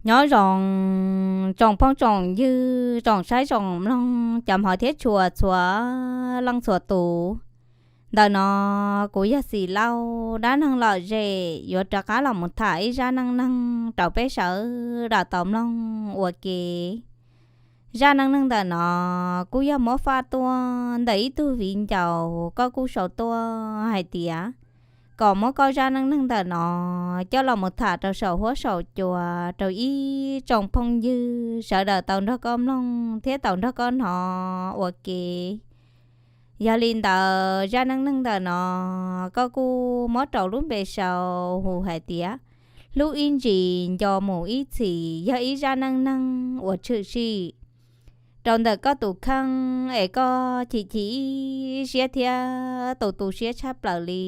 Nyob zoo tsoom phooj tsoom ywg, tsoom saib tsoom mloog, cov hmov thiab tshua txhua leej txhua tus. Ntawm no kuv yog Xim Lauj, dab neeg lom zem yuav rov qab los mus tham ib zaj neej neeg rau peb sawv daws tau mloog ua ke. Zaj neej neeg ntawm no kuj yog muab faj tuaj ntawm ib tug viv ncaus, koj kuj sau tuaj hais tias kom muab koj zaj neej neeg ntawm no coj los mus tham rau saum huab saum cua rau ib tsoom phooj ywg sawv daws tau nrog koj mloog thiab tau nrog koj hnov ua ke. Yog li ntawd, zaj neej neeg ntawm no koj kuj muab rau lub npe sau hu hais tias hlub ib ntsis nco mus ib txhis, yog ib zaj neej neeg uas tshwm sim rau ntawm koj tus kheej es koj chim chim ib siab thiab tu tu siab tshaj plaws li.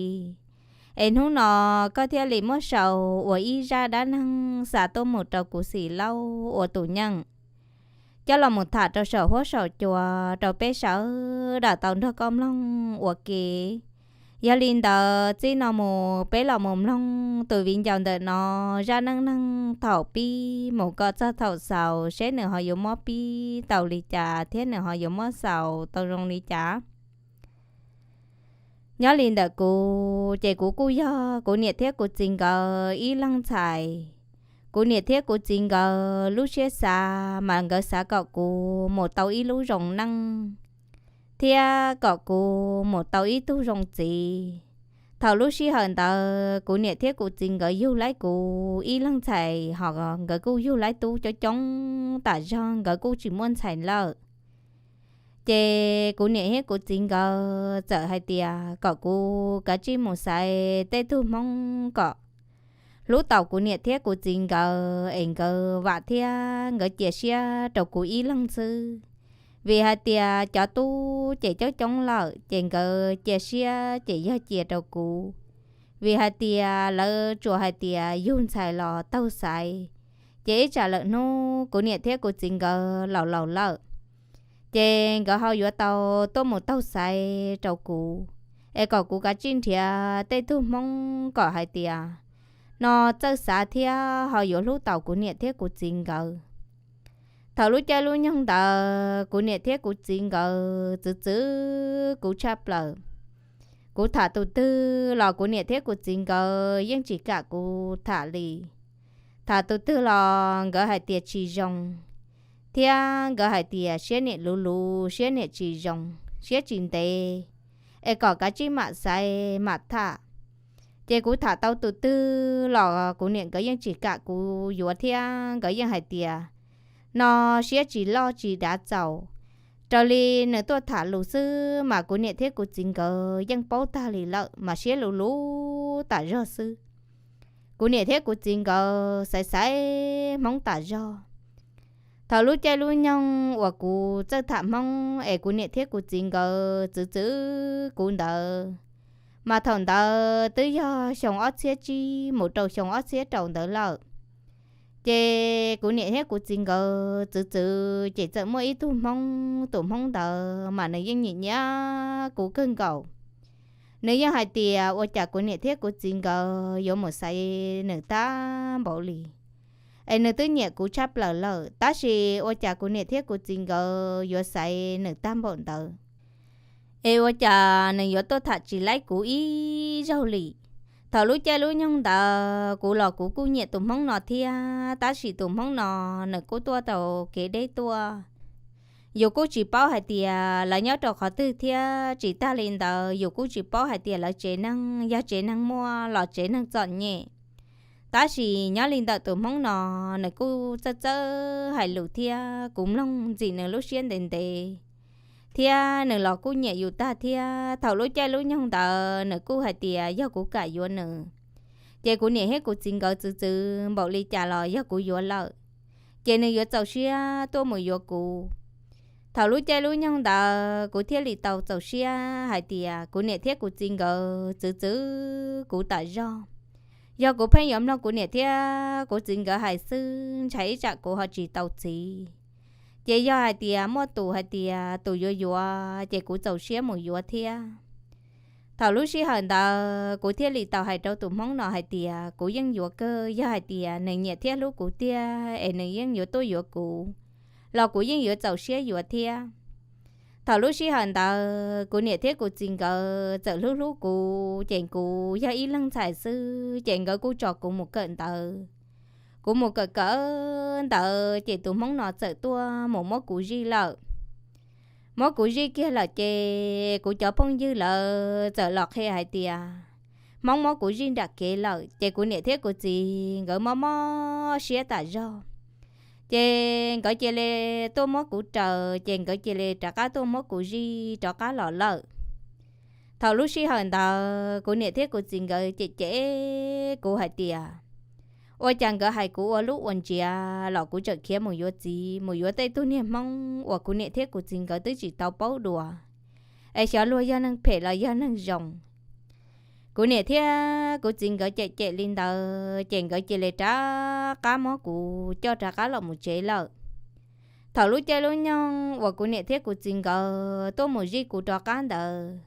Es hnub no koj thiaj li muab sau ua ib zaj dab neeg xa tuaj mus rau kuv Xim Lauj ua tus nyeem, coj los mus tham rau saum huab saum cua rau peb sawv daws tau nrog koj mloog ua ke. Yog li ntawd, txij no mus peb los mus mloog tus viv ncaus ntawm no zaj neej neeg thaum pib mus kom txog thaum xaus, seb nws ho yuav muab pib tau li cas thiab nws ho yuav muab xaus tau zoo li cas. Nyob li ntawm kuv ces kuv kuj yog kuv niam thiab kuv txiv nkawd ib leeg ntxhais. Kuv niam thiab kuv txiv nkawd lub siab xav mas nkawd xav kom kuv mus tau ib lub zoo neej thiab kom kuv mus tau ib tug zoo txiv. Thaum lub sij hawm ntawd kuv niam thiab kuv txiv nkawd yug laib kuv ib leeg ntxhais, ho nkawd kuj yug laib tub coob coob tas zog, nkawd kuj tsis muaj ntxhais lawm. Ces kuv niam thiab kuv txiv nkawd txawm hais tias kom kuv kav tsij mus xaiv tej tug Hmoob kom hlub tau kuv niam thiab kuv txiv nkawd es nkawd vam thiab nkawd cia siab rau kuv ib leeg xwb. Vim hais tias cov tub ces coob coob lawm ces nkawd cia siab ces yog cia rau kuv. Vim hais tias lawv tsuas hais tias yug ntxhais los taug xaiv, ces ib tsam lawm hnub kuv niam thiab kuv txiv nkawd laus laus lawm, ces nkawd ho yuav tau tuaj mus taug xaiv rau kuv, es kom kuv kav tsij nrhiav tej tug Hmoob kom hais tias no txawj xav thiab ho yuav hlub tau kuv niam thiab kuv txiv nkawd. Thaum lub caij lub nyoog ntawd kuv niam thiab kuv txiv nkawd txwv txwv kuv tshaj plaws. Kuv tham tus twg los kuv niam thiab kuv txiv nkawd yeej tsis kam kuv tham li. Tham tus twg los nkawd hais tias tsis zoo, thiab nkawd hais tias siab niam luv luv, siab niam tsis zoo, siab tsis ntev, es kom kav tsij mam xaiv mam tham. Ces kuv tham tau tus twg los kuv niam nkawd yeej tsis kam kuv yuav thiab nkawd yeej hais tias no siab tsis loj tsis dav txaus. Raws li nws tuaj tham lus xwb mas kuv niam thiab kuv txiv nkawd yeej paub tag li lawm mas siab luv luv tas zog xwb. Kuv niam thiab kuv txiv nkawd xaiv xaiv Hmoob tas zog. Thaum lub caij lub nyoog uas kuv txawj tham Hmoob es kuv niam thiab kuv txiv nkawd txwv txwv kuv ntawd, mas thaum ntawd twb yog xyoo ob txhiab tsib mus rau xyoo ob txhiab rau ntawd lawm. Ces kuv niam thiab kuv txiv nkawd txwv txwv ces txawm muaj ib tug Hmoob, tus Hmoob ntawd mas nws yeej nyiam nyiam kuv kawg nkaus. Nws yeej hais tias ua cas kuv niam thiab kuv txiv nkawd yuav mus xaiv nws tag npaum li. Es nws twb nyiam kuv tshaj plaws lawm, tab sis ua cas kuv niam thiab kuv txiv nkawd yuav xaiv nws tag npaum ntawd. Es ua cas nws yuav tuaj tham tsis laib kuv ib zaug li. Thaum lub caij lub nyoog ntawd kuv los kuv kuj nyiam tus Hmoob no thiab, tab sis tus Hmoob no nws kuj tuaj tau kev deb tuaj. Yus kuj tsis paub hais tias lawv nyob rau qhov twg thiab tsis tag li ntawd yus kuj tsis paub hais tias lawv tsev neeg yog tsev neeg muaj los tsev neeg txom nyem. Tab sis nyob li ntawm tus Hmoob no, nws kuj txawj txawj hais lus thiab kuv mloog ntxim nws lub siab ntev ntev, thiab nws los kuj nyiam yus tag thiab. Thaum lub caij lub nyoog ntawd nws kuj hais tias yog kuv kam yuav nws, ces kuv niam thiab kuv txiv nkawd txwv txwv npaum li cas los yog kuv yuav lawm, ces nws yuav txaus siab tuaj mus yuav kuv. Thaum lub caij lub nyoog ntawd kuv thiaj li tau txaus siab hais tias kuv niam thiab kuv txiv nkawd txwv txwv kuv tas zog. Yog kuv pheej yuav mloog kuv niam thiab kuv txiv nkawd hais xwb, ntshai ib tsam kuv ho tsis tau txiv. Ces yog hais tias muaj tus hais tias tus yuav yuav, ces kuv txaus siab mus yuav thiab. Thaum lub sij hawm ntawd kuv thiaj li tau hais rau tus hmoob no hais tias kuv yeej yuav kawg, yog hais tias nws nyiam thiab hlub kuv tiag es nws yeej yuav tuaj yuav kuv los kuv yeej yuav txaus siab yuav thiab. Thaum lub sij hawm ntawd kuv niam thiab kuv txiv nkawd txawm hlub hlub kuv, ces kuv yog ib leeg ntxhais xwb ces nkawd kuj tso kuv mus kawm ntawv. Kuv mus kawm kawm ntawv ces tus hmoob no txawm tuaj mus muab kuv zij lawm. Muab kuv zij kiag lawm ces kuv cov phooj ywg lawv txawm los qhia hais tias hmoob muab kuv zij nram kev lawm, ces kuv niam thiab kuv txiv nkawd mob mob siab tas zog. Ces nkawd cia li tuaj muab kuv raws, ces nkawd cia li rov qab tuaj muab kuv zij rov qab los lawm. Thaum lub sij hawm ntawd kuv niam thiab kuv txiv nkawd cem cem kuv hais tias ua cas nkawd hais kuv ua lub ua ntsiav los kuv tseem khiav mus yuav txiv, mus yuav tej tug niag hmoob uas kuv niam thiab kuv txiv nkawd twb tsis tau paub dua, es xyov luag yog neeg phem los yog neeg zoo. Kuv niam thiab kuv txiv nkawd cem cem li ntawd ces nkawd cia li rov qab muab kuv coj rov qab los mus tsev lawm. Thaum lub caij lub nyoog uas kuv niam thiab kuv txiv nkawd tuaj mus zij kuv rov qab ntawd,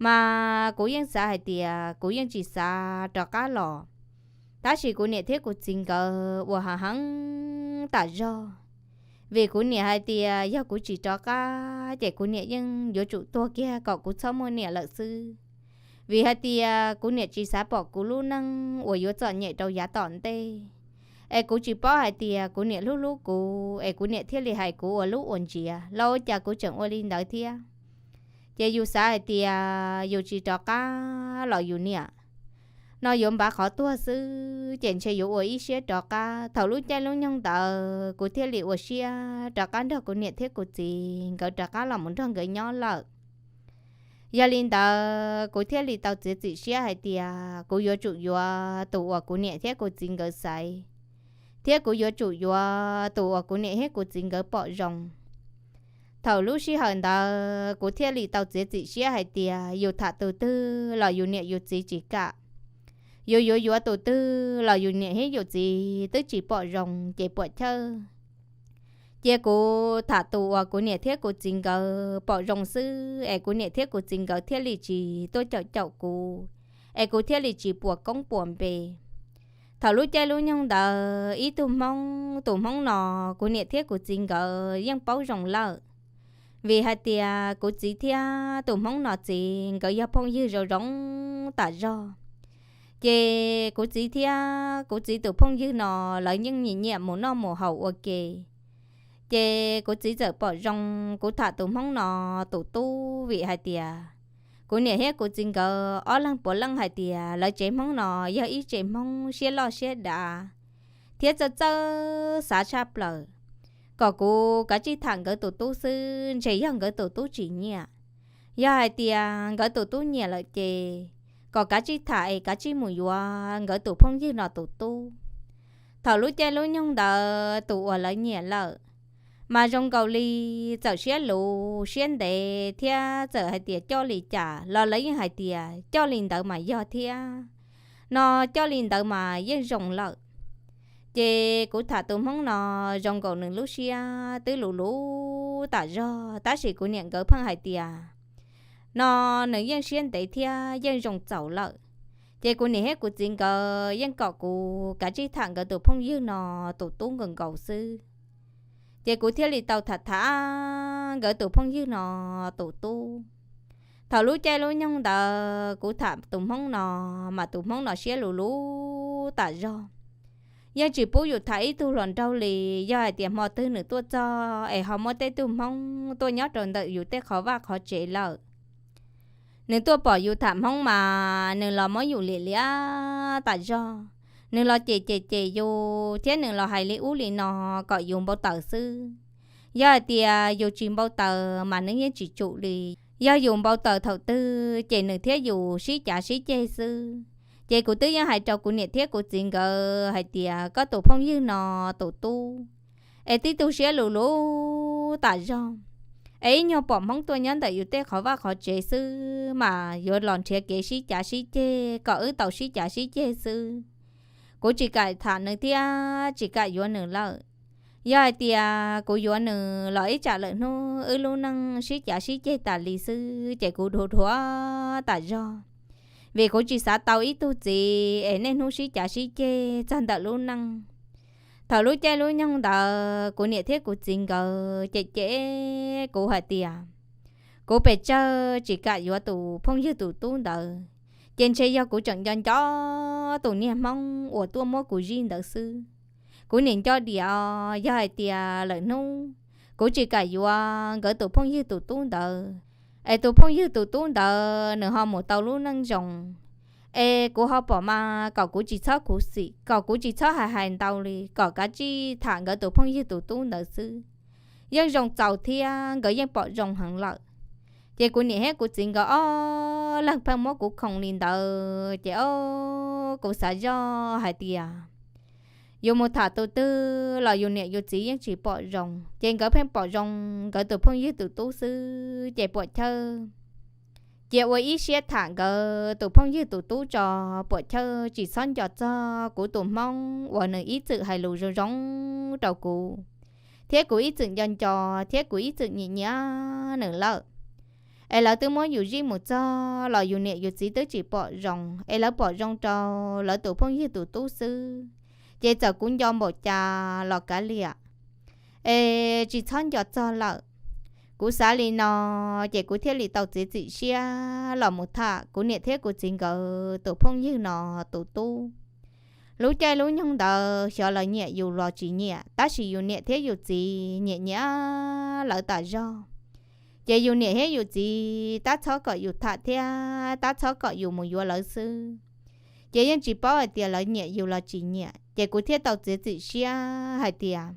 mas kuv yeej xav hais tias kuv yeej tsis xav rov qab los. Tab sis kuv niam thiab kuv txiv nkawd ua hav heev tas zog, vim kuv niam hais tias yog kuv tsis rov qab ces kuv niam yeej yuav tsum tuag kiag kom kuv txhob muaj niam lawm xwb. Vim hais tias kuv niam tsis xav pom kuv lub neej uas yuav txom nyem rau yav tom ntej, es kuv tsis paub hais tias kuv niam hlub hlub kuv es kuv niam thiaj li hais kuv ua lub ua ntsiav los ua cas kuv tseem ua li ntawd thiab. Ces yus xav hais tias yus tsis rov qab los yus niam no yuav npav qhov tuag xwb ces ntshe yuav ua ib siab rov qab. Thaum lub caij lub nyoog ntawd kuv thiaj li ua siab rov qab nrog kuv niam thiab kuv txiv nkawd rov qab los mus nrog nkawd nyob lawm. Yog li ntawd kuv thiaj li tau txiav txim siab hais tias kuv yuav tsum yuav tus uas kuv niam thiab kuv txiv nkawd xaiv, thiab kuv yuav tsum yuav tus uas kuv niam thiab kuv txiv nkawd pom zoo. Thaum lub sij hawm ntawd kuv thiaj li tau txiav txim siab hais tias yus tham tus twg los yus niam yus txiv tsis kam, yus yuav yuav tus twg los yus niam thiab yus txiv twb tsis pom zoo ces puam chawj. Cia kuv tham tus uas kuv niam thiab kuv txiv nkawd pom zoo xwb es kuv niam thiab kuv txiv nkawd thiaj li tsis tuaj caum caum kuv, es kuv thiaj li tsis puas koob puas npe. Thaum lub caij lub nyoog ntawd ib tug hmoob, tus hmoob no kuv niam thiab kuv txiv nkawd yeej paub zoo lawm, vim hais tias kuv txiv thiab tus hmoob no txiv nkawd yog phooj ywg zoo zoo tas zog. Ces kuv txiv thiab kuv txiv tus phooj ywg no lawv yeej nyiam nyiam mus noj mus haus ua ke. Ces kuv txiv txawm pom zoo kuv tham tus hmoob no tus tub, vim hais tias kuv niam thiab kuv txiv nkawd ob leeg puav leej hais tias lawv tsev hmoob no yog ib tsev hmoob siab loj siab dav thiab txawj txawj xav tshaj plaws, kom kuv kav tsij tham nkawd tus tub xwb, ntshe yog nkawd tus tub tsis nyiam. Yog hais tias nkawd tus tub nyiam lawm ces kom kav tsij tham es kav tsij mus yuav nkawd tus phooj ywg no tus tub. Thaum lub caij lub nyoog ntawd tus uas lawv nyiam lawm mas zoo nkaus li txawm siab luv siab ntev thiab txawm hais tias coj li cas los lawv yeej hais tias coj li ntawd mas yog thiab, no coj li ntawd mas yeej zoo lawm. Ces kuv tham tus hmoob no zoo nkaus nws lub siab twb luv luv tas zog, tab sis kuv niam nkawd pheej hais tias no nws yeej siab ntev thiab yeej zoo txaus lawm. Ces kuv niam thiab kuv txiv nkawd yeej kom kuv kav tsij tham nkawd tus phooj ywg no tus tub nkaus nkaus xwb. Ces kuv thiaj li tau tham tham nkawd tus phooj ywg no tus tub. Thaum lub caij lub nyoog ntawd kuv tham tus hmoob no, mas tus hmoob no siab luv luv tas zog, yeej tsis pub yus tham ib tug hluas nraug li. Yog hais tias hmo twg nws tuaj txog es ho muaj tej tug hmoob tuaj nyob rau ntawm yus tej qhov vaj qhov tsev lawm, nws tuaj pom yus tham hmoob mas nws los muab yus liam liam tas zog, nws los cem cem cem yus thiab nws los hais li ub li no kom yus npau taws xwb. Yog hais tias yus tsis npau taws mas nws yeej tsis tsum li. Yog yus npau taws thaum twg ces nws thiab yus sib cav sib ceg xwb. Ces kuv twb yeej hais rau kuv niam thiab kuv txiv nkawd hais tias koj tus phooj ywg no tus tub es tib tug siab luv luv tas zog, es ib nyuag pom hmoob tuaj nyob ntawm yus tej qhov vaj qhov tsev xwb mas yuav los nrhiav kev sib cav sib ceg kom wb tau sib cav sib ceg xwb. Kuv tsis kam tham nws thiab tsis kam yuav nws lawm. Yog hais tias kuv yuav nws los ib tsam lawm hnub wb lub neej sib cav sib ceg tas li xwb ces kuv dhuav dhuav tas zog, vim kuv tsis xav tau ib tug txiv es niaj hnub sib cav sib ceg txog ntawm lub neej. Thaum lub caij lub nyoog ntawd kuv niam thiab kuv txiv nkawd cem cem kuv hais tias kuv pes tsawg tsis kam yuav tus phooj ywg tus tub ntawd, ces ntshe yog kuv tseem nco nco tus niag Hmoob uas tuaj muab kuv zij ntawd xwb. Kuv niam nco diam os, yog hais tias lawm hnub kuv tsis kam yuav nkawd tus phooj ywg tus tub ntawd, es tus phooj ywg tus tub ntawd nws ho mus tau lub neej zoo, es kuv ho pom mas kom kuv tsis txhob khuv xim, kom kuv tsis txhob hais hais ntau li, kom kav tsij tham nkawd tus phooj ywg tus tub ntawd xwb, yeej zoo txaus thiab nkawd yeej pom zoo heev lawm. Ces kuv niam thiab kuv txiv nkawd ob leeg pheej muab kuv khoom li ntawd ces o, kuv xav zoj hais tias yus mus tham tus twg los yus niam yus txiv yeej tsis pom zoo, ces nkawd pheej pom zoo nkawd tus phooj ywg tus tub xwb ces puam chawj cia ua ib siab tham nkawd tus phooj ywg tus tub tso, puam chawj tsis txhob nco txog kuv tus Hmoob uas nws ib txwm hais lus zoo zoo rau kuv, thiab kuv ib txwm nco nco, thiab kuv ib txwm nyiam nyiam nws lawm. Es lawv twb muab yus zij mus txog los yus niam yus txiv twb tsis pom zoo, es lawv pom zoo rau lawv tus phooj ywg tus tub xwb, ces txawm kuv nco npaum cas los kav liam, es tsis txhob nco txog lawm. Kuv xav li no, ces kuv thiaj li tau txiav txim siab los mus tham kuv niam thiab kuv txiv nkawd tus phooj ywg no tus tub. Lub caij lub nyoog ntawd xyov lawv nyiam yus los tsis nyiam, tab sis yus niam thiab yus txiv nyiam nyiam lawv tas zog. Ces yus niam thiab yus txiv tab txhob kom yus tham thiab tab txhob kom yus mus yuav lawv xwb. Ces yeej tsis paub hais tias lawv nyiam yus los tsis nyiam, ces kuv thiaj tau txiav txim siab hais tias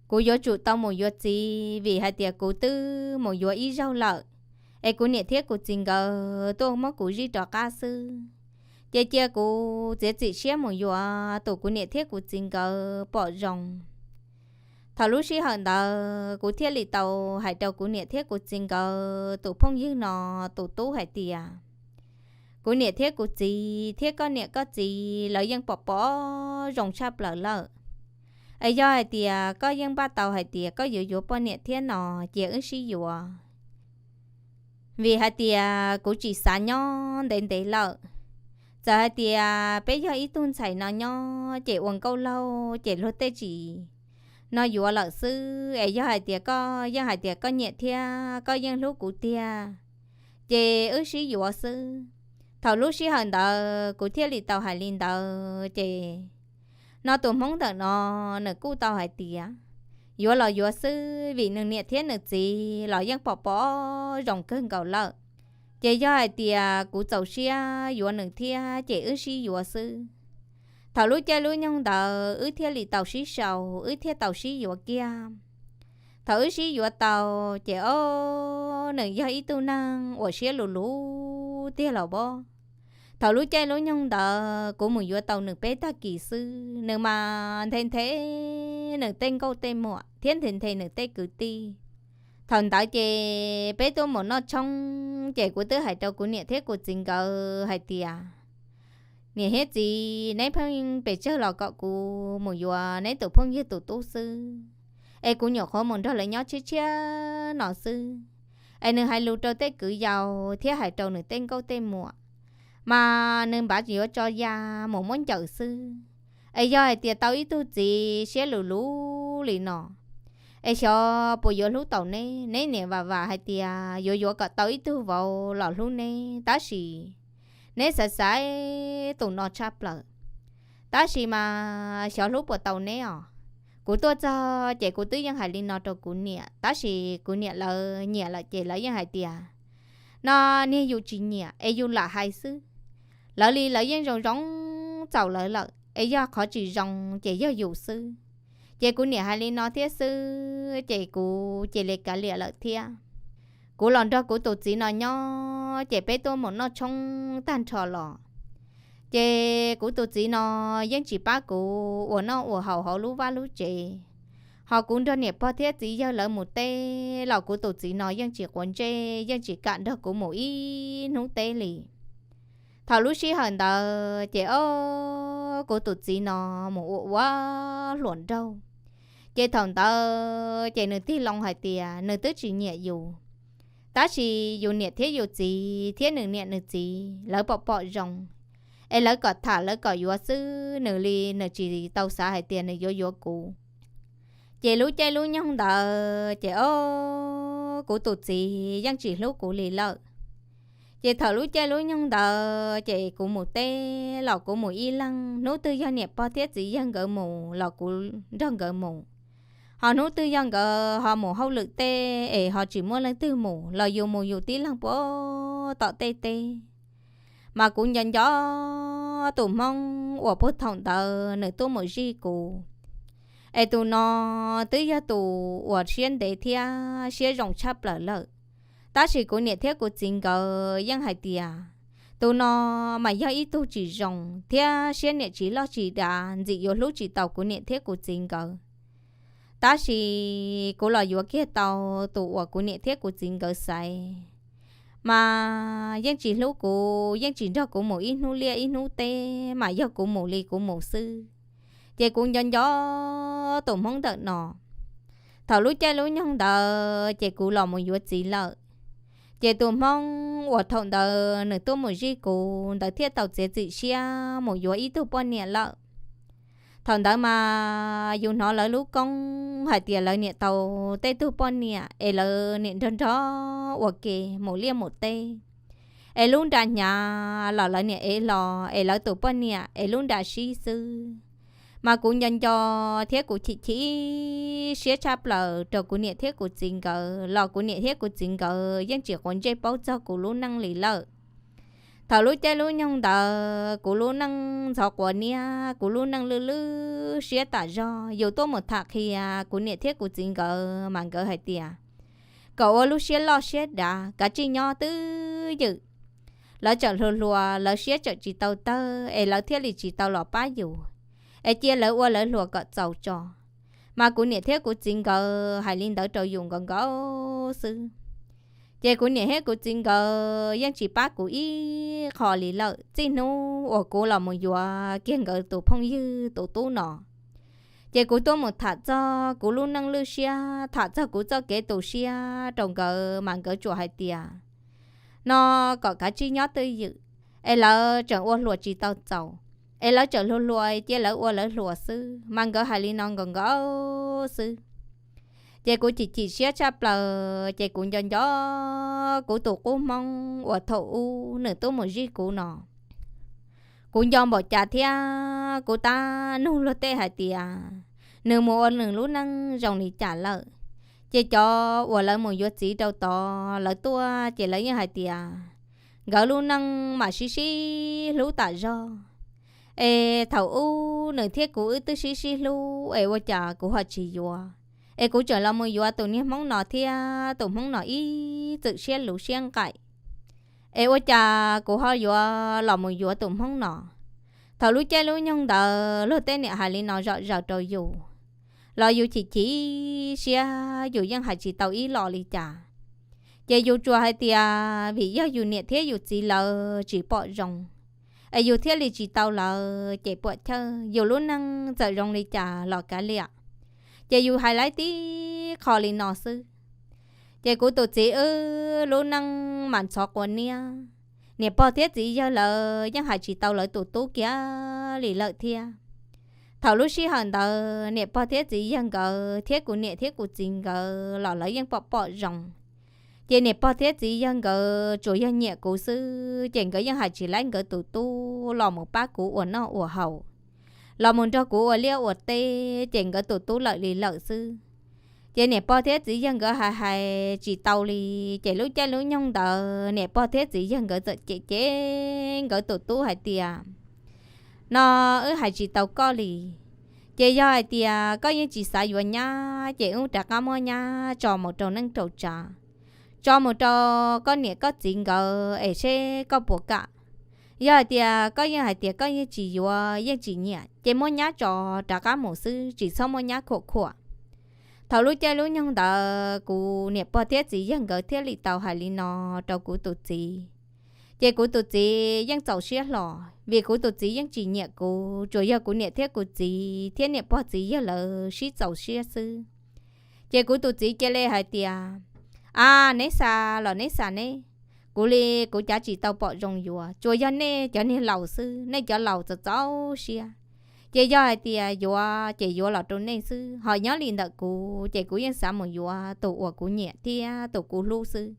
kuv yuav tsum tau mus yuav txiv, vim hais tias kuv twb mus yuav ib zaug lawm, es kuv niam thiab kuv txiv nkawd tuaj muab kuv zij rov qab xwb. Ces cia kuv txiav txim siab mus yuav tus kuv niam thiab kuv txiv nkawd pom zoo. Thaum lub sij hawm ntawd kuv thiaj li tau hais rau kuv niam thiab kuv txiv nkawd tus phooj ywg no tus tub hais tias, kuv niam thiab kuv txiv thiab koj niam koj txiv lawv yeej pom pom zoo tshaj plaws lawm. Es yog hais tias koj yeej npaj tau hais tias koj yuav yuav poj niam thiab no, cia wb sib yuav. Vim hais tias kuv tsis xav nyob ntev ntev lawm. Txawm hais tias peb yog ib tug ntxhais no nyob ces ua nkauj laug ces luag tej tsis no yuav lawm xwb. Es yog hais tias koj yeej hais tias koj nyiam thiab koj yeej hlub kuv tiag, ces wb sib yuav xwb. Thaum lub sij hawm ntawd kuv thiaj li tau hais li ntawd ces no tus Hmoob ntawm no nws kuj tau hais tias yuav los yuav xwb, vim nws niam thiab nws txiv los yeej pom pom zoo kawg nkaus lawm. Ces yog hais tias kuv txaus siab yuav nws thiab ces wb sib yuav xwb. Thaum lub caij lub nyoog ntawd wb thiaj li tau sib sau, wb thiaj tau sib yuav kiag. Thaum wb sib yuav tau ces o, nws yog ib tug neeg uas siab luv luv tiag los pob. Thaum lub caij lub nyoog ntawd kuv mus yuav tau nws peb tag kis xwb, nws mas nthe nthe nws tej nkauj tej muam thiab nthe nthe nws tej kwv tij. Thaum ntawd ces peb tuaj mus noj tshoob ces kuv twb hais rau kuv niam thiab kuv txiv nkawd hais tias, niam thiab txiv, neb pheej pes tsawg los kom kuv mus yuav neb tus phooj ywg tus tub xwb, es kuv nyuam qhuav mus nrog lawv nyob tshiab tshiab no xwb. Es nws hais lus rau tej kwv yau thiab hais rau nws tej nkauj tej muam, mas nws npav yuav tso ya mus muab ncaws xwb. Es yog hais tias tau ib tug txiv siab luv luv li no, es xyov puas yuav hlub tau neb. Neb niam vam vam hais tias yuav yuav kom tau ib tug vauv los hlub neb, tab sis neb xaiv xaiv tus no tshaj plaws, tab sis mas xyov hlub puas tau neb os. Kuv tuaj txog ces kuv twb yeej hais li no rau kuv niam, tab sis kuv niam lawv nyiam lawm ces lawv yeej hais tias, no niag yus tsis nyiam es yus lam hais xwb. Lawv li lawv yeej zoo zoo txaus lawv lawm, es yog qhov tsis zoo ces yog yus xwb. Ces kuv niam hais li no thiab xwb ces kuv cia li kav liam lawm thiab. Kuv los nrog kuv tus txiv no nyob ces peb tuaj mus noj tshoob tag nrho los, ces kuv tus txiv no yeej tsis pab kuv ua noj ua haus hauv lub vaj lub tsev. Ho kuv nrog niam pog thiab txiv yawg lawv mus teb los kuv tus txiv no yeej tsis quav ntsej, yeej tsis kam nrog kuv mus ib hnub teb li. Thaum lub sij hawm ntawd ces o, kuv tus txiv no mus ua ua hluas nraug, Ces thaum ntawd ces nws tig loo hais tias nws twb tsis nyiam yus, tab sis yus niam thiab yus txiv thiab nws niam nws txiv lawv pom pom zoo, es lawv kom tham lawv kom yuav xwb, nws li nws tsis tau xav hais tias nws yuav yuav kuv. Ces lub caij lub nyoog ntawd ces o, kuv tus txiv yeej tsis hlub kuv li lawm. Ces thaum lub caij lub nyoog ntawd ces kuv mus teb los kuv mus ib leeg, hnub twg yog niam pog thiab txiv yawg nkawd mus los kuv nrog nkawd mus. Ho hnub twg yog nkawd ho mus hauj lwm tej es ho tsis muaj leej twg mus los yus mus yus tib leeg puag tom tej teb. Mas kuv nco nco tus hmoob uas puag thaum ntawd nws tuaj mus zij kuv, es tus no twb yog tus uas siab ntev thiab siab zoo tshaj plaws lawm. Tab sis kuv niam thiab kuv txiv nkawd yeej hais tias tus no mas yog ib tug tsis zoo thiab siab niam tsis loj tsis dav, ntxim yuav hlub tsis tau kuv niam thiab kuv txiv nkawd. Tab sis kuv los yuav kiag tau tus uas kuv niam thiab kuv txiv nkawd xaiv, mas yeej tsis hlub kuv, yeej tsis nrog kuv mus ib hnub liaj ib hnub teb, mas yog kuv mus li kuv mus xwb. Ces kuv nco nco tus hmoob ntawm no. Thaum lub caij lub nyoog ntawd ces kuv los mus yuav txiv lawm. Ces tus hmoob uas thaum ntawd nws tuaj mus zij kuv ntawd thiaj tau txiav txim siab mus yuav ib tug poj niam lawm. Thaum ntawd mas yus hnov lawv lub koob hais tias lawv niam tau tej tug poj niam es lawv niam nrog nrog ua ke mus liaj mus teb, es lub nra hnyav los lawv niam ev hlo, es lawv tus poj niam es lub nra sib xwb. Mas kuv nco nco thiab kuv chim chim siab tshaj plaws rau kuv niam thiab kuv txiv nkawd los kuv niam thiab kuv txiv nkawd yeej tsis quav ntsej paub txog kuv lub neej li lawm. Thaum lub caij lub nyoog ntawd kuv lub neej ntxhov quav niab, kuv lub neej lwj lwj siab tas zog. Yus tuaj mus tham qhia kuv niam thiab kuv txiv nkawd mas nkawd hais tias kom ua lub siab loj siab dav, kav tsij nyob twj ywm. Lawv tseem hluas hluas, lawv siab tseem tsis tau tawg es lawv thiaj li tsis tau los pab yus, es cia lawv ua lawv hluas kom txaus tso. Mas kuv niam thiab kuv txiv nkawd hais li ntawd rau yus nkaus nkaus xwb. Ces kuv niam thiab kuv txiv nkawd yeej tsis pab kuv ib qho li lawm. Txij hnub uas kuv los mus yuav kiag nkawd tus phooj ywg tus tub no, ces kuv tuaj mus tham txog kuv lub neej lwj siab, tham txog kuv txoj kev tu siab rau nkawd mas nkawd tsuas hais tias no kom kav tsij nyob twj ywm, es lawv tseem ua hluas tsis tau txaus, es lawv tseem hluas hluas cia lawv ua lawv hluas xwb. Mas nkawd hais li no nkaus nkaus xwb. Ces kuv chim chim siab tshaj plaws, ces kuv nco nco kuv tus qub hmoob uas thaum ub nws tuaj mus zij kuv no. Kuv nco npaum cas thiab kuv tab nug luag tej hais tias nws mus ua nws lub neej zoo li cas lawm. Ces cov uas lawv mus yuav txiv rau tod lawv tuaj ces lawv yeej hais tias nkawd lub neej mas sib sib hlub tas zog. Es thaum ub nws thiab kuv wb twb sib sib hlub es ua cas kuv ho tsis yuav, es kuv tseem los mus yuav tus niag hmoob no thiab tus hmoob no ib txwm siab luv siab nqaim, es ua cas kuv ho yuav los mus yuav tus hmoob no. Thaum lub caij lub nyoog ntawd luag tej niam hais li no zom zaws rau yus los yus chim chim siab, yus yeej hais tsis tau ib los li cas. Ces yus tsuas hais tias vim yog yus niam thiab yus txiv lawv tsis pom zoo, es yus thiaj li tsis tau lawv, ces puam chawj yus lub neej txawm zoo li cas los kav liam. Ces yus hais laib tib qho li no xwb. Ces kuv tus txiv wb lub neej mas ntxhov quav niab, niam pog thiab txiv yawg lawv yeej hais tsis tau lawv tus tub kiag li lawm thiab. Thaum lub sij hawm ntawd niam pog thiab txiv yawg nkawd thiab kuv niam thiab kuv txiv nkawd los lawv yeej pom pom zoo. Ces niam pog thiab txiv yawg nkawd tsuas yog nyiam kuv xwb, ces nkawd yeej hais tsis laib nkawd tus tub los mus pab kuv ua noj ua haus, los mus nrog kuv ua liaj ua teb, ces nkawd tus tub lawm li lawm xwb. Ces niam pog thiab txiv yawg nkawd hais hais tsis tau li, ces lub caij lub nyoog ntawd niam pog thiab txiv yawg nkawd txawm cem cem nkawd tus tub hais tias no wb hais tsis tau koj li. Ces yog hais tias koj yeej tsis xav yuav nyab ces wb rov qab muab nyab tso mus rau neej rau tsav, tso mus rau koj niam koj txiv nkawd es seb koj puas kam. Yog hais tias koj yeej hais tias koj yeej tsis yuav yeej tsis nyiam ces muab nyab tso rov qab mus xwb, tsis txhob muab nyab khuam khuam. Thaum lub caij lub nyoog ntawd kuv niam pog thiab txiv yawg nkawd thiaj li tau hais li no rau kuv tus txiv. Ces kuv tus txiv yeej txaus siab hlo, vim kuv tus txiv yeej tsis nyiam kuv, tsuas yog kuv niam thiab kuv txiv thiab niam pog txiv yawg lawv sib txaus siab xwb. Ces kuv tus txiv cia li hais tias, A, neb xa los neb xa neb, kuv li kuv cav tsis tau pom zoo yuav, tsuas yog nej cov niag laus xwb, nej cov laus txaus txaus siab. Ces yog hais tias yuav ces yuav los rau nej xwb, ho nyob li ntawm kuv ces kuv yeej xav mus yuav tus uas kuv nyiam thiab tus kuv hlub xwb.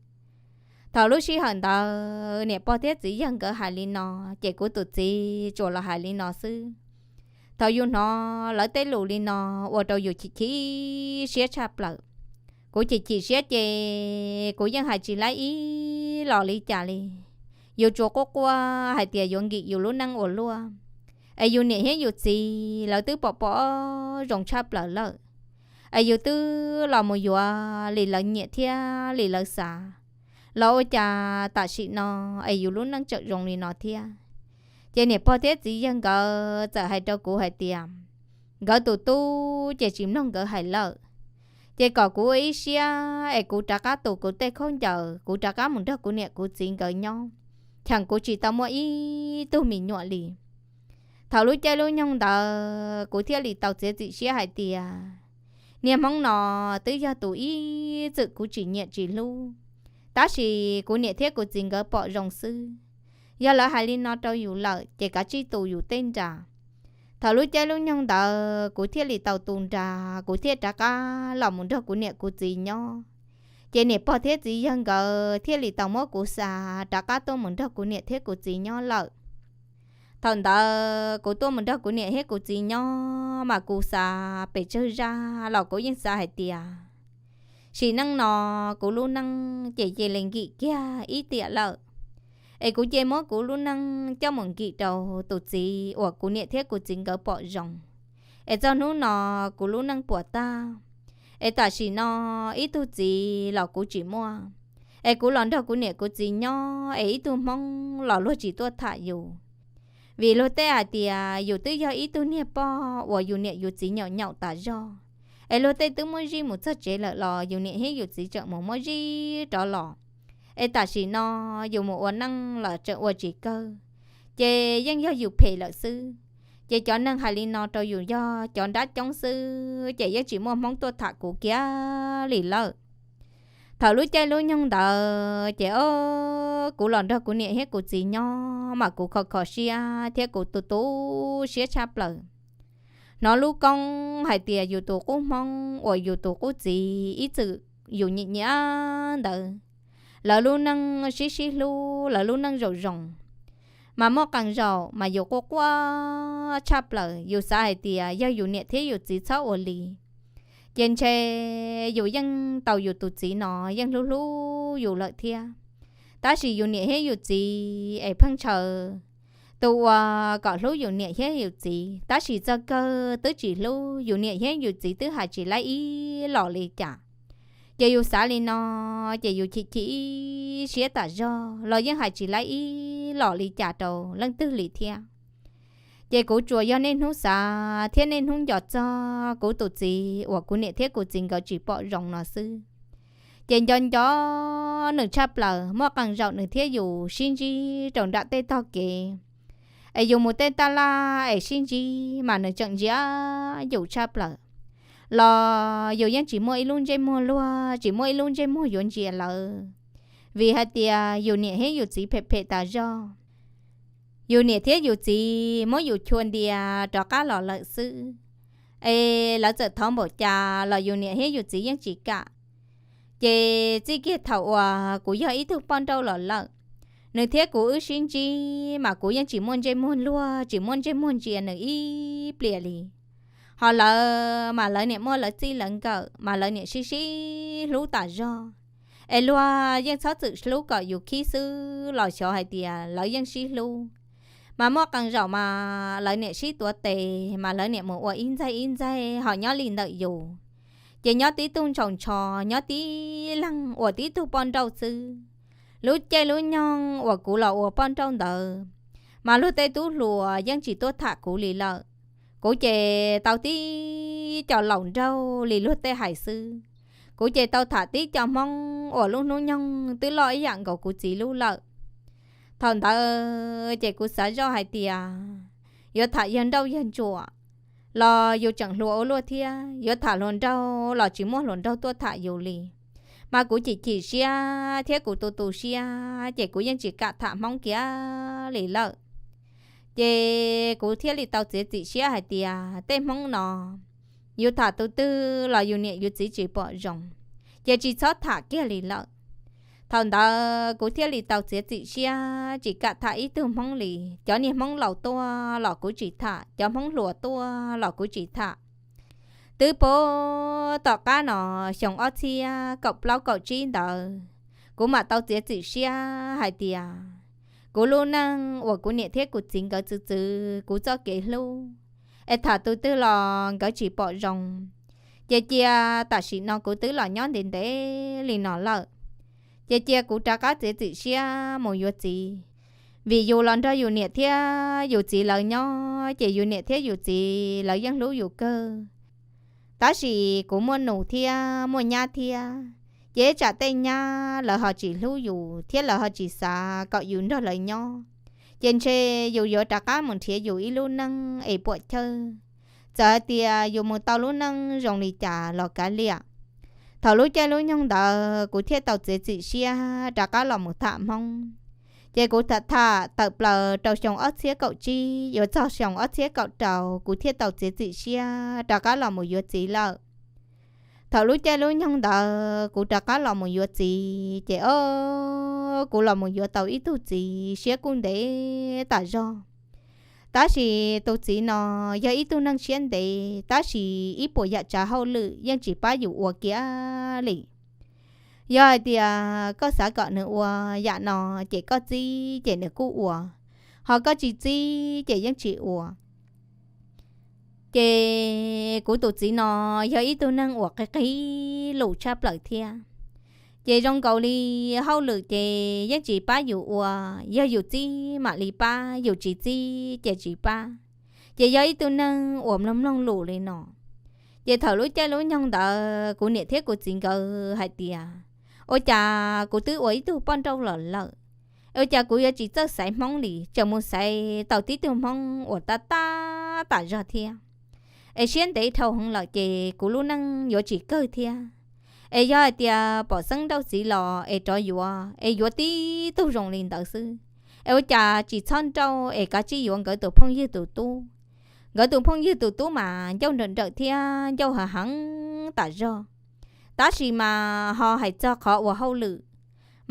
Thaum lub sij hawm ntawd niam pog thiab txiv yawg nkawd hais li no, ces kuv tus txiv tsuas los hais li no xwb. Thaum yus hnov lawv tej lus li no, ua rau yus chim chim siab tshaj plaws. Kuv chim chim siab ces kuv yeej hais tsis laib ib los li cas li. Yus tsuas quaj quaj hais tias yuav nkim yus lub neej ua luaj, es yus niam thiab yus txiv lawv twb pom pom zoo tshaj plaws lawm, es yus twb los mus yuav li lawv nyiam thiab li lawv xav, los ua cas tam sim no es yus lub neej tseem zoo li no thiab. Ces niam pog thiab txiv yawg nkawd txawm hais rau kuv hais tias, nkawd tus tub ces tsis mloog nkawd hais lawm, ces kom kuv ua ib siab es kuv rov qab tu kuv tej khaub ncaws, kuv rov qab mus nrog kuv niam kuv txiv nkawd nyob, cheem kuv tsis tau muaj ib tug me nyuam li. Thaum lub caij lub nyoog ntawd kuv thiaj li tau txiav txim siab hais tias, niag hmoob no twb yog tus ib txwm kuv tsis nyiam tsis hlub, tab sis kuv niam thiab kuv txiv nkawd pom zoo xwb. Yog lawv hais li no rau yus lawm ces kav tsij tu yus tej nra. Thaum lub caij lub nyoog ntawd kuv thiaj li tau tu nra, kuv thiaj rov qab los mus nrog kuv niam kuv txiv nyob. Ces niam pog thiab txiv yawg nkawd thiaj li tau muab kuv xa rov qab tuaj mus nrog kuv niam thiab kuv txiv nyob lawm. Thaum ntawd kuv tuaj mus nrog kuv niam thiab kuv txiv nyob mas kuv xav pes tsawg zaj los kuv yeej xav hais tias, sim neej no kuv lub neej ces cia li nkim kiag ib tiam lawm, es kuv cia muab kuv lub neej coj mus nkim rau tus txiv uas kuv niam thiab kuv txiv nkawd pom zoo, es txog hnub no kuv lub neej puas tag, es tam sim no ib tug txiv los kuv tsis muaj, es kuv los nrog kuv niam kuv txiv nyob es ib tug hmoob los luag tsis tuaj tham yus. Vim luag tej hais tias yus twb yog ib tug niag pog uas yus niam yus txiv nyaum nyaum tas zog, es luag tej twb muab zij mus txog tsev lawm los yus niam thiab yus txiv tseem mus muab zij rov los, es tam sim no yus mus ua neej los tseem ua tsis kawg, ces yeej yog yus phem lawm xwb. Ces cov neeg hais li no rau yus yog cov nrab coob xwb, ces yeej tsis muaj hmoob tuaj tham kuv kiag li lawm. Thaum lub caij lub nyoog ntawd ces o, kuv los nrog kuv niam thiab kuv txiv nyob mas kuv kho kho siab thiab kuv tu tu siab tshaj plaws. Hnov lub koob hais tias yus tus qub hmoob uas yus tus qub txiv ib txwm yus nyiam nyiam ntawd, lawv lub neej sib sib hlub, lawv lub neej zoo zoo, mas muaj qee zaum mas yus quaj quaj tshaj plaws, yus xav hais tias yog yus niam thiab yus txiv txhob ua li, ces ntshe yus yeej tau yus tus txiv no yeej hlub hlub yus lawm thiab. Tab sis yus niam thiab yus txiv es pheej ntshaw tus uas kom hlub yus niam thiab yus txiv, tab sis txog kawg twb tsis hlub, yus niam thiab yus txiv twb hais tsis laib ib los li cas. Ces yus xav li no, ces yus chim chim siab tas zog los yeej hais tsis laib ib los li cas rau leej twg li thiab. Ces kuv tsuas yog niaj hnub xav thiab niaj hnub nco txog kuv tus txiv uas kuv niam thiab kuv txiv nkawd tsis pom zoo no xwb. Ces nco nco nws tshaj plaws, muaj qee zaum nws thiab yus sib ntsib rau nram tej tog kev, es yus mus tej taj laj es sib ntsib mas nws tseem ntsia yus tshaj plaws, los yus yeej tsis muaj ib lub ntsej muag luag, tsis muaj ib lub ntsej muag yuav ntsia lawv, vim hais tias yus niam thiab yus txiv phem phem tas zog. Yus niam thiab yus txiv muab yus chua ntia rov qab los lawm xwb, es lawv txawm thov npaum cas los yus niam thiab yus txiv yeej tsis kam. Ces txij kiag thaum uas kuv yog ib tug poj nrauj los lawm, nws thiab kuv wb sib ntsib mas kuv yeej tsis muaj ntsej muag luag, tsis muaj ntsej muag ntsia nws ib pliag li. Ho lawv mas lawv niam muaj lawv txij lawv nkawm mas lawv niam sib sib hlub tas zog, es luag yeej txhob txwm hlub kom yus khib xwb los xyov hais tias lawv yeej sib hlub. Mas muaj qee zaum mas lawv niam sib tuav tes mas lawv niam mus ua ib ntxaig ib ntxaig ho nyob li ntawm yus, ces nyob tib tug ntsaus ntsho, nyob tib leeg ua tib tug poj nrauj xwb. Lub caij lub nyoog uas kuv los ua poj nrauj ntawd, mas luag tej tub hluas yeej tsis tuaj tham kuv li lawm. Kuv ces tau tib co laus nraug li luag tej hais xwb. Kuv ces tau tham tib co hmoob uas lub hnub nyoog twb loj ib yam nkaus kuv txiv lub lawm. Thaum ntawd ces kuv xav zoj hais tias yuav tham yawg nrauj yawg ntsuam los yus tseem hluas ua luaj thiab, yuav tham hluas nraug los tsis muaj hluas nraug tuaj tham yus li. Mas kuv chim chim siab thiab kuv tu tu siab ces kuv yeej tsis kam tham Hmoob kiag li lawm. Ces kuv thiaj li tau txiav txim siab hais tias tej Hmoob no yus tham tus twg los yus niam yus txiv tsis pom zoo, ces tsis txhob tham kiag li lawm. Thaum ntawd kuv thiaj li tau txiav txim siab tsis kam tham ib tug Hmoob li. Cov niag Hmoob laus tuaj los kuv tsis tham, cov Hmoob hluas tuaj los kuv tsis tham. Twb puag tom qab no xyoo ob txhiab kaum plaub kaum tsib ntawd, kuv mam tau txiav txim siab hais tias kuv lub neej uas kuv niam thiab kuv txiv nkawd txwv txwv kuv txoj kev hlub, es tham tus twg los nkawd tsis pom zoo, ces cia tam sim no kuv twb los nyob ntev ntev li no lawm, ces cia kuv rov qab txiav txim siab mus yuav txiv. Vim yus los nrog yus niam thiab yus txiv lawv nyob ces yus niam thiab yus txiv lawv yeej hlub yus kawg. Tab sis kuv muaj nus thiab muaj nyab thiab, ces tsam tej nyab lawv ho tsis hlub yus thiab lawv ho tsis xav kom yus nrog lawv nyob, ces ntshe yus yuav rov qab mus nrhiav yus ib lub neej es puam chawj. Txawm hais tias yus mus tau lub neej zoo li cas los kav liam. Thaum lub caij lub nyoog ntawd kuv thiaj tau txiav txim siab rov qab los mus tham Hmoob. Ces kuv tham tham tawm plaws rau xyoo ob txhiab kaum tsib yuav txog xyoo ob txhiab kaum rau kuv thiaj tau txiav txim siab rov qab los mus yuav txiv lawm. Thaum lub caij lub nyoog ntawd kuv rov qab los mus yuav txiv ces o, kuv los mus yuav tau ib tug txiv siab kuj ntev tas zog. Tab sis tus txiv no yog ib tug neeg siab ntev tab sis ib puas yam tsav hauj lwm yeej tsis pab yus ua kiag li. Yog hais tias koj xav kom nws ua yam no ces koj txib ces nws kuj ua, ho koj tsis txib ces yeej tsis ua. Ces kuv tus txiv no yog ib tug neeg uas qig qig lus tshaj plaws thiab. Ces zoo nkaus li hauj lwm ces yeej tsis pab yus ua, yog yus txib mam li pab, yus tsis txib ces tsis pab. Ces yog ib tug neeg uas mloog mloog lus li no. Ces thaum lub caij lub nyoog ntawd kuv niam thiab kuv txiv nkawd hais tias, ua cas kuv twb ua ib tug poj nrauj los lawm, ua cas kuv yuav tsis txawj xaiv Hmoob li, tseem mus xaiv tau tib tug Hmoob uas tab tab tas zog thiab. Es siab ntev dhau heev lawm ces kuv lub neej yuav tsis kawg thiab. Es yog hais tias pom xeeb nrauj txiv los es rov yuav, es yuav tib tug zoo li ntawd xwb. Es ua cas tsis txhob nrauj es kav tsij yuav nkawd tus phooj ywg tus tub. Nkawd tus phooj ywg tus tub mas ncauj nrawm nrawm thiab ncauj hav heev tas zog. Tab sis mas ho hais txog qhov ua hauj lwm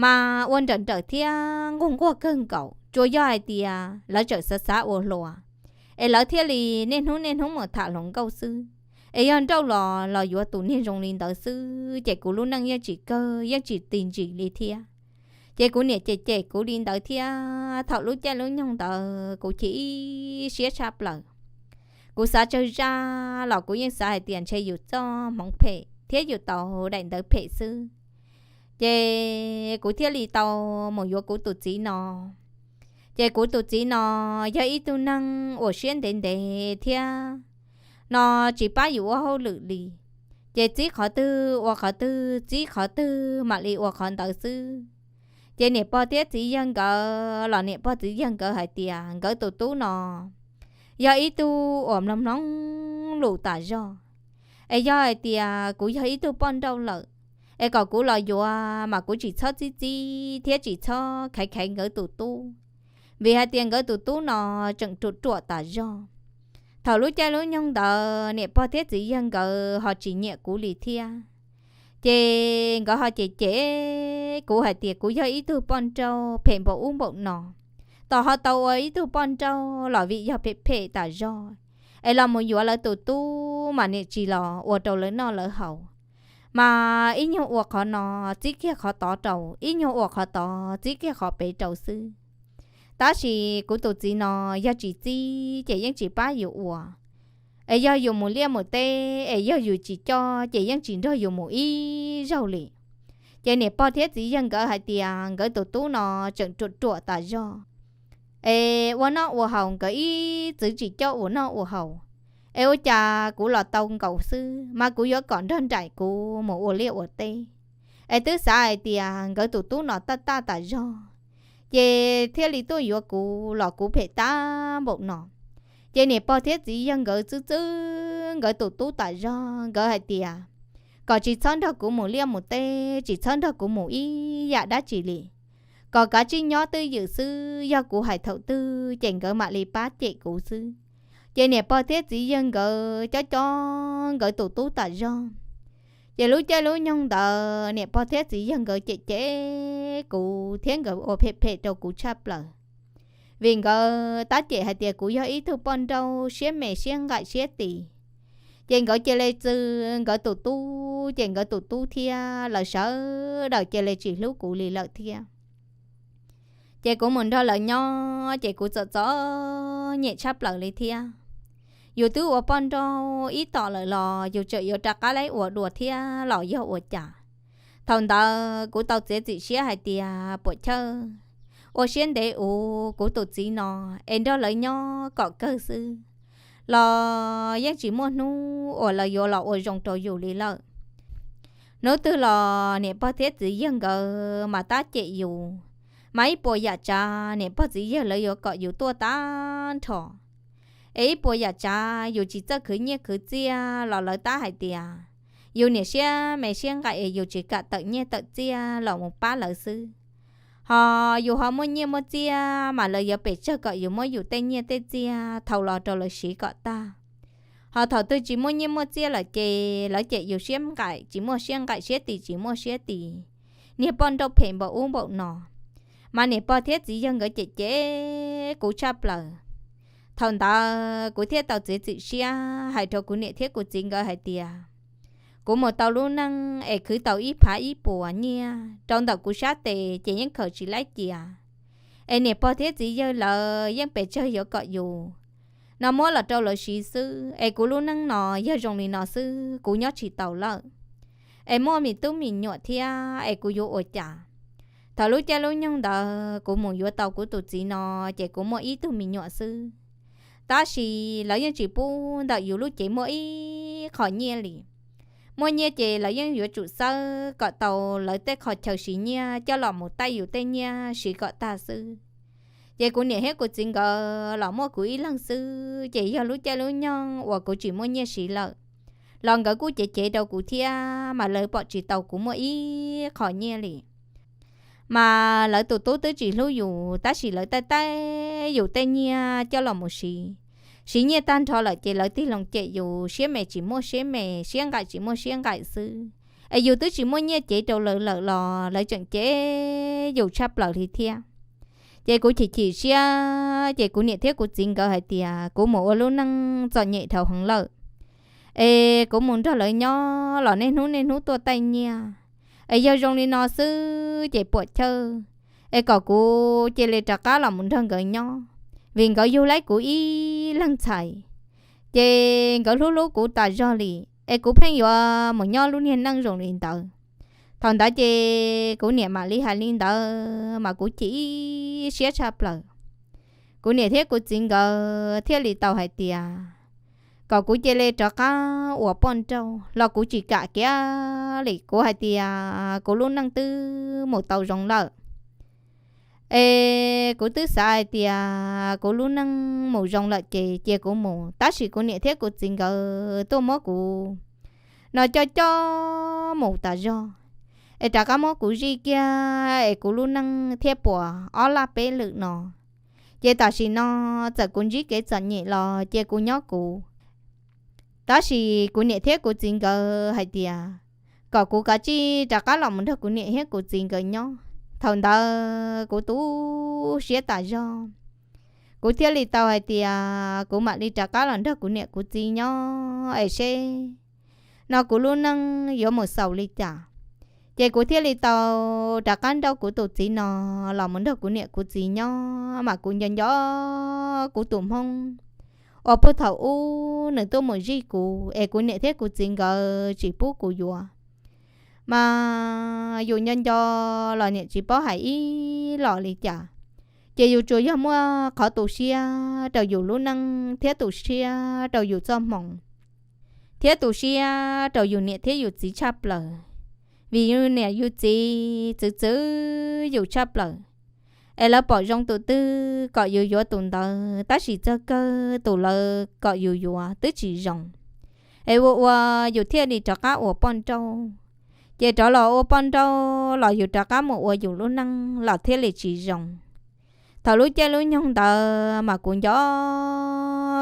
mas ua nrawm nrawm thiab nquag nquag kawg nkaus, tsuas yog hais tias lawv tseem xav xav ua hluas, es lawv thiaj li niaj hnub niaj hnub mus tham hluas nkauj xwb. Es yog nrauj los los yuav tus niag zoo li ntawd xwb, ces kuv lub neej yeej tsis kawg yeej tsis ti ntsis li thiab. Ces kuv niam cem cem kuv li ntawd thiab, thaum lub caij lub nyoog ntawd kuv chim ib siab tshaj plaws. Kuv xav tsawg zaj los kuv yeej xav hais tias ntshe yus txoj hmoov phem thiab yus tau daim ntawv phem xwb. Ces kuv thiaj li tau mus yuav kuv tus txiv no. Ces kuv tus txiv no yog ib tug neeg uas siab ntev ntev thiab no tsis pab yus ua hauj lwm li. Ces txib qhov twg ua qhov twg, txib qhov twg mam li ua qhov ntawd xwb. Ces niam pog thiab txiv yawg nkawd los niam pog txiv yawg nkawd hais tias nkawd tus tub no yog ib tug uas mloog mloog lus tas zog. Es yog hais tias kuv yog ib tug poj nrauj lawm, es kom kuv los yuav mas kuv tsis txhob txib txib thiab tsis txhob khaiv khaiv nkawd tus tub, vim hais tias nkawd tus tub no tseem ruam ruam tas zog. Thaum lub caij lub nyoog ntawd niam pog thiab txiv yawg nkawd ho tsis nyiam kuv li thiab. Ces nkawd ho cem cem kuv hais tias kuv yog ib tug poj nrauj phem npaum ub npaum no. Tos ho tau ua ib tug poj nrauj los vim yog phem phem tas zog, es los mus yuav lawv tus tub mas niam tsis los ua rau lawv noj lawv haus. Mas ib nyuag ua qhov no txib kiag qhov tod rau, ib nyuag ua qhov tod txib kiag qhov pem rau xwb. Tab sis kuv tus txiv no yog tsis txib ces yeej tsis pab yus ua. Es yog yus mus liaj mus teb es yog yus tsis coj ces yeej tsis nrog yus mus ib zaug li. Ces niam pog thiab txiv yawg nkawd hais tias nkawd tus tub no tseem ruam ruam tas zog, es ua noj ua haus nkawd ib txwm tsis coj ua noj ua haus. Es ua cas kuv los tau nkaus xwb mas kuv yuav kom nrog nraim kuv mus ua liaj ua teb. Es twb xav hais tias nkawd tus tub no taj taj tas zog, ces thiaj li tuaj yuav kuv los kuv phem tab npaum no. Ces niam pog thiab txiv yawg nkawd txwb txwb nkawd tus tub tas zog, nkawd hais tias, kom tsis txhob nrog kuv mus liaj mus teb, tsis txhob nrog kuv mus ib yam dab tsi li, kom kav tsij nyob twj ywm xwb, yog kuv hais thaum twg ces nkawd mam li pab cem kuv xwb. Ces niam pog thiab txiv yawg nkawd cob cob nkawd tus tub tas zog. Ces lub caij lub nyoog ntawd niam pog thiab txiv yawg nkawd cem cem kuv thiab nkawd ua phem phem rau kuv tshaj plaws, vim nkawd tab cem hais tias kuv yog ib tug poj nrauj siab me siab nqaim siab tis. Ces nkawd cia li txwv nkawd tus tub, ces nkawd tus tub thiab lawv sawv daws cia li tsis hlub kuv li lawm thiab. Ces kuv mus nrog lawv nyob ces kuv txom txom nyem tshaj plaws li thiab. Yus twb ua poj nrauj ib tom lawm los yus tseem yuav rov qab laib ua dua thiab los yog ua cas? Thaum ntawd kuv tau txiav txim siab hais tias puam chawj, ua siab ntev ua kuv tus txiv no es nrog lawv nyob kom kawg xwb los yeej tsis muaj hnub uas lawv yuav los ua zoo rau yus li lawm. Hnub twg los niam pog thiab txiv yawg nkawd mas tab cem yus, mas ib puas yam tsav niam pog txiv yawg lawv yuav kom yus tuaj tag nrho. Es ib puas yam tsav yus tsis txawj khwv nyiaj khwv txiaj los lawv tab hais tias yus niam siab me siab nqaim es yus tsis kam tawm nyiaj tawm txiaj los mus pab lawv xwb. Ho yus ho muaj nyiaj muaj txiaj mas lawv yuav pes tsawg kom yus muab yus tej nyiaj tej txiaj thau los rau lawv siv kom tag. Ho thaum twg tsis muaj nyiaj muaj txiaj lawm ces lawv cem yus siab nqaim tsis muaj siab nqaim, siab tis tsis muaj siab tis, niag poj nrauj phem npaum ub npaum no. Mas niam pog thiab txiv yawg nkawd cem cem kuv tshaj plaws. Thaum ntawd kuv thiaj tau txiav txim siab hais rau kuv niam thiab kuv txiv nkawd hais tias kuv mus tau lub neej es khwv tau ib phav ib puas nyiaj rau ntawm kuv sab tes ces yeej khaws tsis laib cia. Es niam pog thiab txiv yawg lawv yeej pes tsawg yuav kom yus no muab los rau lawv siv xwb, es kuv lub neej no yog zoo li no xwb kuv nyob tsis tau lawm. Es muaj me tub me nyuam thiab es kuv yuav ua cas? Thaum lub caij lub nyoog ntawd kuv mus yuav tau kuv tus txiv no ces kuv muaj ib tug me nyuam xwb. Tab sis lawv yeej tsis pub ntawm yus lub cev muaj ib qho nyiaj li. Muaj nyiaj ces lawv yeej yuav tsum xawb kom tau lawv tej qho chaw siv nyiaj coj los mus taij yus tej nyiaj siv kom tag xwb. Ces kuv niam thiab kuv txiv nkawd los muaj kuv ib leeg xwb, ces yog lub caij lub nyoog uas kuv tsis muaj nyiaj siv lawm los nkawd kuj cev cev rau kuv thiab, mas lawv pom tsis tau kuv muaj ib qho nyiaj li. Mas lawv tus tub twb tsis hlub yus tab sis lawv taij taij yus tej nyiaj coj los mus siv. Siv nyiaj tag nrho lawm ces lawv tig loo cem yus siab me tsis muaj siab me, siab nqaim tsis muaj siab nqaim xwb. Es yus twb tsis muaj nyiaj cev rau lawv lawm los lawv tseem cem yus tshaj plaws li thiab. Ces kuv chim chim siab ces kuv niam thiab kuv txiv nkawd hais tias kuv mus ua lub neej txom nyem dhau heev lawm, es kuv mus nrog lawv nyob los niaj hnub niaj hnub tuaj taij nyiaj. Es yog zoo li no xwb ces puam chawj, es kom kuv cia li rov qab los mus nrog nkawd nyob, vim nkawd yug laib kuv ib leeg ntxhais, ces nkawd hlub hlub kuv tas zog li, es kuv pheej yuav mus nyob lub niag neej zoo li ntawd. Thaum ntawd ces kuv niam mam li hais li ntawd mas kuv chim ib siab tshaj plaws. Kuv niam thiab kuv txiv nkawd thiaj li tau hais tias kom kuv cia li rov qab ua poj nrauj los kuv tsis kam kiag li. Kuv hais tias kuv lub neej twb mus tau zoo lawm, es kuv twb xav hais tias kuv lub neej mus zoo lawm ces cia kuv mus, tab sis kuv niam thiab kuv txiv nkawd tuaj muab kuv no coj coj mus tas zog, es rov qab muab kuv zij kiag es kuv lub neej thiaj puas ob laj peb lwm no. Ces tam sim no txawm kuv ntsib kev txom nyem los cia kuv nyob kuv, tab sis kuv niam thiab kuv txiv nkawd hais tias kom kuv kav tsij rov qab los mus nrog kuv niam thiab kuv txiv nkawd nyob. Thaum ntawd kuv tu siab tas zog, kuv thiaj li tau hais tias kuv mam li rov qab los nrog kuv niam kuv txiv nyob es seb no kuv lub neej yuav mus xaus li cas. Ces kuv thiaj li tau rov qab nrauj kuv tus txiv no los mus nrog kuv niam kuv txiv nyob, mas kuv nco nco kuv tus hmoob uas puag thaum ub nws tuaj mus zij kuv es kuv niam thiab kuv txiv nkawd tsis pub kuv yuav. Mas yus nco nco los niam tsis paub hais ib los li cas, ces yus tsuas yog muaj qhov tu siab rau yus lub neej thiab tu siab rau yus txoj hmoo, thiab tu siab rau yus niam thiab yus txiv tshaj plaws, vim yus niam yus txiv txwv txwv yus tshaj plaws. es lawv pom zoo tus twg kom yus yuav tus ntawd, tab sis txog kawg tus lawv kom yus yuav twb tsis zoo, es ua ua yus thiaj li rov qab ua poj nrauj. Ces rov los ua poj nrauj los yus rov qab mus ua yus lub neej los thiaj li tsis zoo. Thaum lub caij lub nyoog ntawd mas kuv nco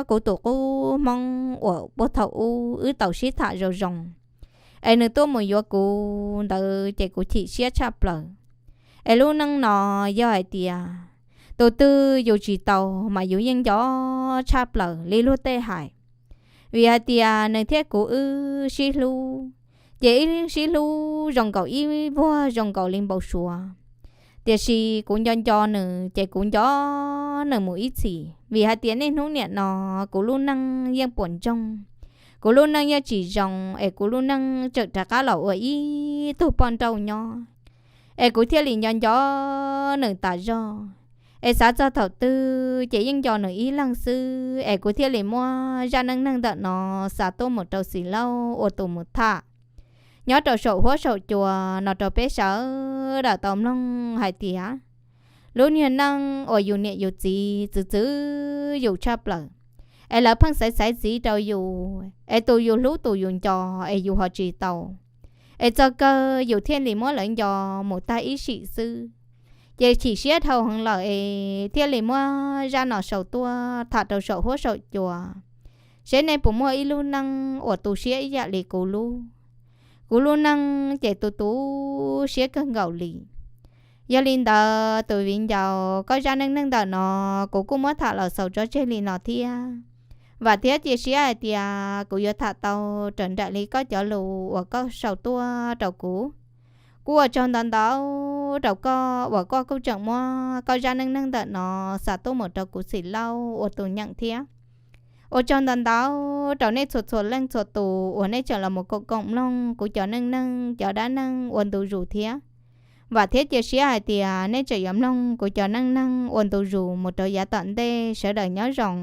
kuv tus qub hmoob uas puag thaum ub wb tau sib tham zoo zoo, es nws tuaj mus yuav kuv ntawd ces kuv chim siab tshaj plaws. Es lub neej no yog hais tias tus twg yus tsis tau mas yus yeej nco tshaj plaws li luag tej hais, vim hais tias nws thiab kuv wb sib hlub, ces wb sib hlub zoo nkaus ib vuag zoo nkaus li npau suav. Tiam sis kuv nco nco nws ces kuv nco nws mus ib txhis, vim hais tias niaj hnub niam no kuv lub neej yeej puas ntsoog, kuv lub neej yeej tsis zoo, es kuv lub neej tseem rov qab los ua ib tug poj nrauj nyob, es kuv thiaj li nco nco nws tas zog. Es xav txog thaum twg ces yeej nco nws ib leeg xwb, es kuv thiaj li muab zaj neej neeg ntawm no xa tuaj mus rau Xim Lauj ua tus mus tham nyob rau saum huab saum cua no rau peb sawv daws tau mloog hais tias lub niag neej uas yus niam yus txiv txwv txwv yus tshaj plaws, es lawv pheej xaiv xaiv txiv rau yus, es tus yus hlub tus yus nco, es yus ho tsis tau, es txog kawg yus thiaj li muab lawv nco mus tag ib sim xwb. Ces chim siab dhau heev lawm es thiaj li muab zaj no sau tuaj tham rau saum huab saum cua, seb nej puas muaj ib lub neej uas tu siab ib yam li kuv lub. Kuv lub neej ces tu tu siab kawg nkaus li. Yog li ntawd tus viv ncaus, koj zaj neej neeg ntawm no kuv kuj muab tham los xaus tso tseg li no thiab. Vam thiab cia siab hais tias kuv yuav tham tau raws nraim li koj cov lus uas koj sau tuaj rau kuv. Kuv ua tsaug ntau ntau rau koj uas koj kuj tseem muab koj zaj neej neeg ntawm no xa tuaj mus rau kuv Xim Lauj ua tus nyeem thiab. Ua tsaug ntau ntau rau nej txhua txhua leej txhua tus uas nej tseem los mus koom koom mloog kuv cov neej neeg cov dab neeg ua ntu zus thiab. Vam thiab cia siab hais tias nej tseem yuav mloog kuv cov neej neeg ua ntu zus mus rau yav tom ntej. Sawv daws nyob zoo.